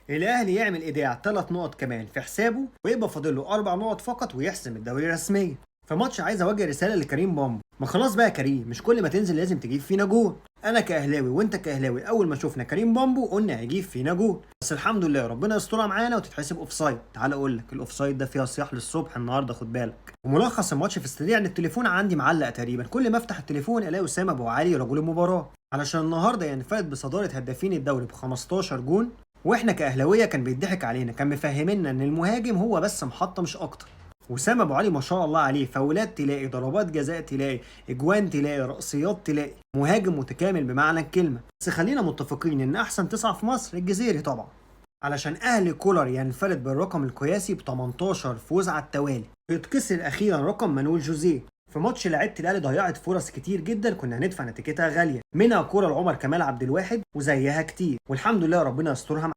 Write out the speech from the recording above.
الاهلي يعمل ايداع 3 نقط كمان في حسابه، ويبقى فاضل له 4 نقط فقط ويحسم الدوري رسميا. في ماتش عايز اوجه رسالة لكريم بامبو، ما خلاص بقى يا كريم، مش كل ما تنزل لازم تجيب فينا جول. انا كاهلاوي وانت كاهلاوي اول ما شفنا كريم بامبو قلنا هيجيب فينا جول، بس الحمد لله ربنا يسترها معانا وتتحسب offside. تعال اقول لك ال offside ده فيها صياح للصبح النهارده، خد بالك. وملخص الماتش في السريع ان التليفون عندي معلق تقريبا، كل ما افتح التليفون الاقي اسامة بوعلي رجل المباراة، علشان النهارده ينفرد بصداره هدافين الدوري ب 15 جون. واحنا كاهلاويه كان بيضحك علينا، كان مفهمنا ان المهاجم هو بس محطة مش اكتر. وسام ابو علي ما شاء الله عليه، فاولات تلاقي، ضربات جزاء تلاقي، اجوان تلاقي، رأسيات تلاقي، مهاجم متكامل بمعنى الكلمة. بس خلينا متفقين ان احسن 9 في مصر الجزيري طبعا، علشان اهلي كولر ينفرد بالرقم القياسي ب 18 فوز على التوالي، ويتكسر اخيرا رقم مانويل جوزيه. في ماتش لعيبة الاهلي ضيعت فرص كتير جدا كنا هندفع نتيجتها غالية، منها كورة لعمر كمال عبد الواحد وزيها كتير، والحمد لله ربنا يسترها.